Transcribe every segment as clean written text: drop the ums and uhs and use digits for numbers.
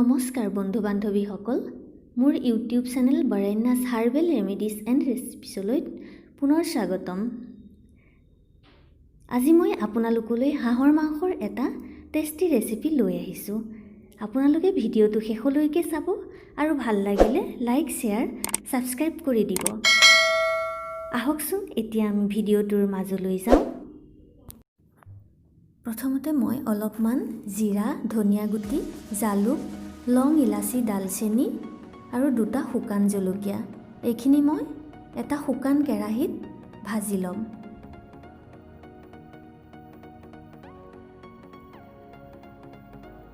নমস্কাৰ বন্ধু বান্ধৱীসকল, মোৰ YouTube channel Barenya's herbal remedies and ৰেচিপিছলৈ পুনৰ স্বাগতম। আজি মই আপোনালোকলৈ হাঁহৰ মাংসৰ এটা টেষ্টি ৰেচিপি লৈ আহিছোঁ। আপোনালোকে ভিডিঅ'টো শেষলৈকে চাব আৰু ভাল লাগিলে লাইক, শ্বেয়াৰ, ছাবস্ক্ৰাইব কৰি দিব। আহকচোন, এতিয়া আমি ভিডিঅ'টোৰ মাজলৈ যাওঁ। প্ৰথমতে মই অলপমান জিৰা, ধনিয়া গুটি, জালুক, লং, ইলাচি, ডালচেনি আৰু দুটা শুকান জলকীয়া, এইখিনি মই এটা শুকান কেৰাহীত ভাজি ল'ম।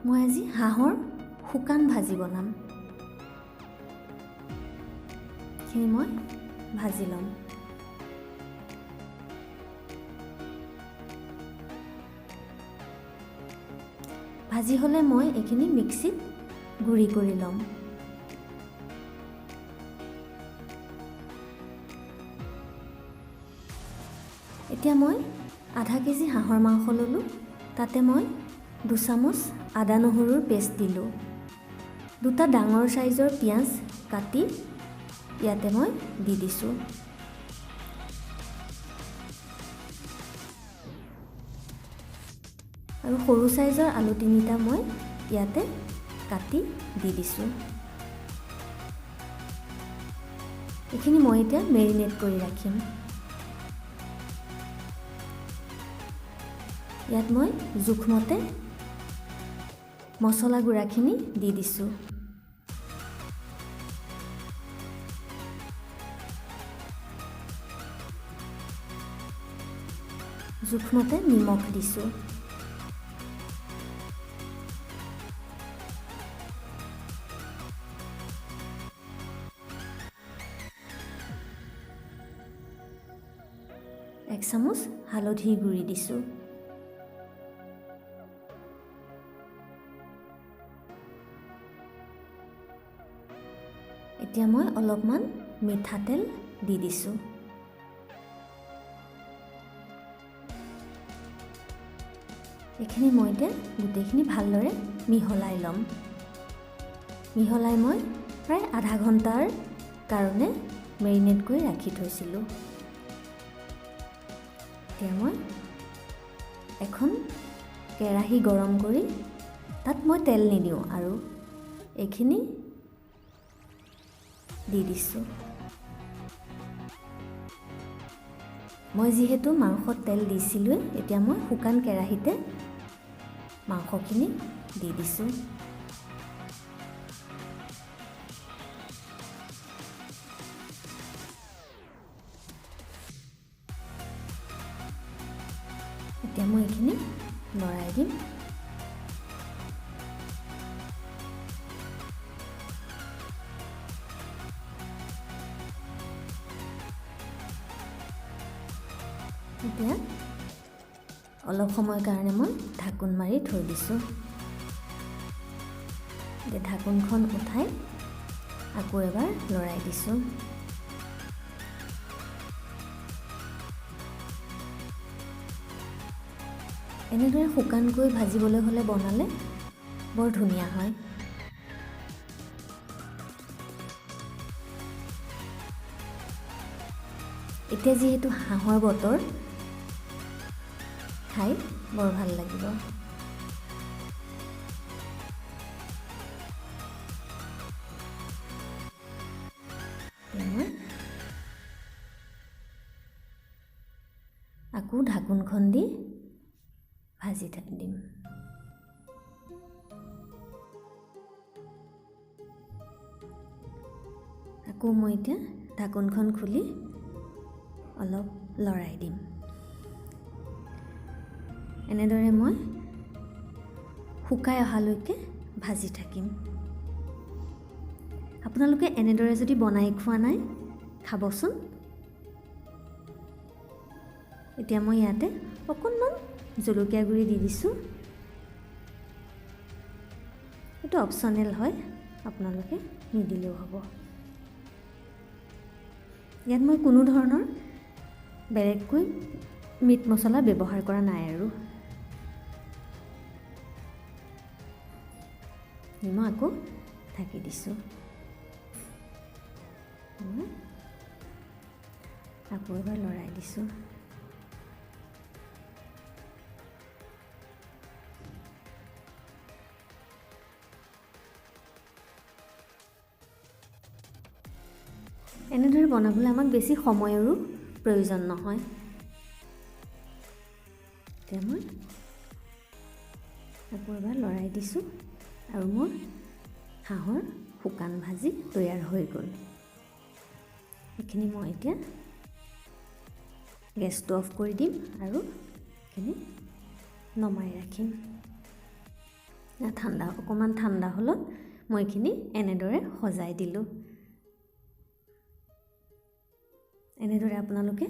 মই আজি হাঁহৰ শুকান ভাজি বনাম। এইখিনি মই ভাজি ল'ম। ভাজি হ'লে মই এইখিনি মিক্সিত গুড়ি কৰি ল'ম। এতিয়া মই আধা কেজি হাঁহৰ মাংস ল'লোঁ। তাতে মই 2 চামুচ আদা নহৰুৰ পেষ্ট দিলোঁ। দুটা ডাঙৰ চাইজৰ পিঁয়াজ কাটি ইয়াতে মই দি দিছোঁ। আৰু সৰু চাইজৰ আলু তিনিটা মই ইয়াতে কাটি দি দিছোঁ। এইখিনি মই এতিয়া মেৰিনেট কৰি ৰাখিম। ইয়াত মই জোখমতে মছলা গুড়াখিনি দি দিছোঁ। জোখমতে নিমখ দিছোঁ। 1 চামুচ হালধিৰ গুড়ি দিছোঁ। এতিয়া মই অলপমান মিঠাতেল দি দিছোঁ। এইখিনি মই এতিয়া গোটেইখিনি ভালদৰে মিহলাই ল'ম। মিহলাই মই প্ৰায় আধা ঘণ্টাৰ কাৰণে মেৰিনেট কৰি ৰাখি থৈছিলোঁ। এতিয়া মই এখন কেৰাহী গৰম কৰি তাত মই তেল নিদিওঁ আৰু এইখিনি দি দিছোঁ। মই যিহেতু মাংসত তেল দিছিলোঁৱেই, এতিয়া মই শুকান কেৰাহীতে মাংসখিনি দি দিছোঁ। এতিয়া মই এইখিনি লৰাই দিম। এতিয়া অলপ সময়ৰ কাৰণে মই ঢাকোন মাৰি থৈ দিছোঁ। এতিয়া ঢাকোনখন উঠাই আকৌ এবাৰ লৰাই দিছোঁ। এনেদৰে শুকানকৈ ভাজিবলৈ হ'লে বনালে বৰ ধুনীয়া হয়। এতিয়া যিহেতু হাঁহৰ বতৰ, খাই বৰ ভাল লাগিব। মই আকৌ ঢাকোনখন দি ভাজি দিম। আকৌ মই এতিয়া ঢাকোনখন খুলি অলপ লৰাই দিম। এনেদৰে মই শুকাই অহালৈকে ভাজি থাকিম। আপোনালোকে এনেদৰে যদি বনাই খোৱা নাই, খাবচোন। এতিয়া মই ইয়াতে অকণমান জলকীয়া গুড়ি দি দিছোঁ। এইটো অপশ্যনেল হয়, আপোনালোকে নিদিলেও হ'ব। ইয়াত মই কোনো ধৰণৰ বেলেগকৈ মিট মছলা ব্যৱহাৰ কৰা নাই। আৰু মই আকৌ ঢাকি দিছোঁ। মই আকৌ এবাৰ লৰাই দিছোঁ। এনেদৰে বনাবলৈ আমাক বেছি সময়ৰো প্ৰয়োজন নহয়। এতিয়া মই আকৌ এবাৰ লৰাই দিছোঁ আৰু মোৰ হাঁহৰ শুকান ভাজি তৈয়াৰ হৈ গ'ল। এইখিনি মই এতিয়া গেছটো অফ কৰি দিম আৰু এইখিনি নমাই ৰাখিম। অকণমান ঠাণ্ডা হ'লত মই এইখিনি এনেদৰে সজাই দিলোঁ। এনেদৰে আপোনালোকে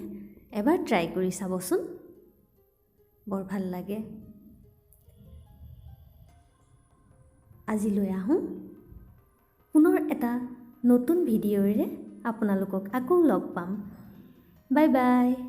এবাৰ ট্ৰাই কৰি চাবচোন, বৰ ভাল লাগে। আজিলৈ আহোঁ, পুনৰ এটা নতুন ভিডিঅ'ৰে আপোনালোকক আকৌ লগ পাম। Bye bye.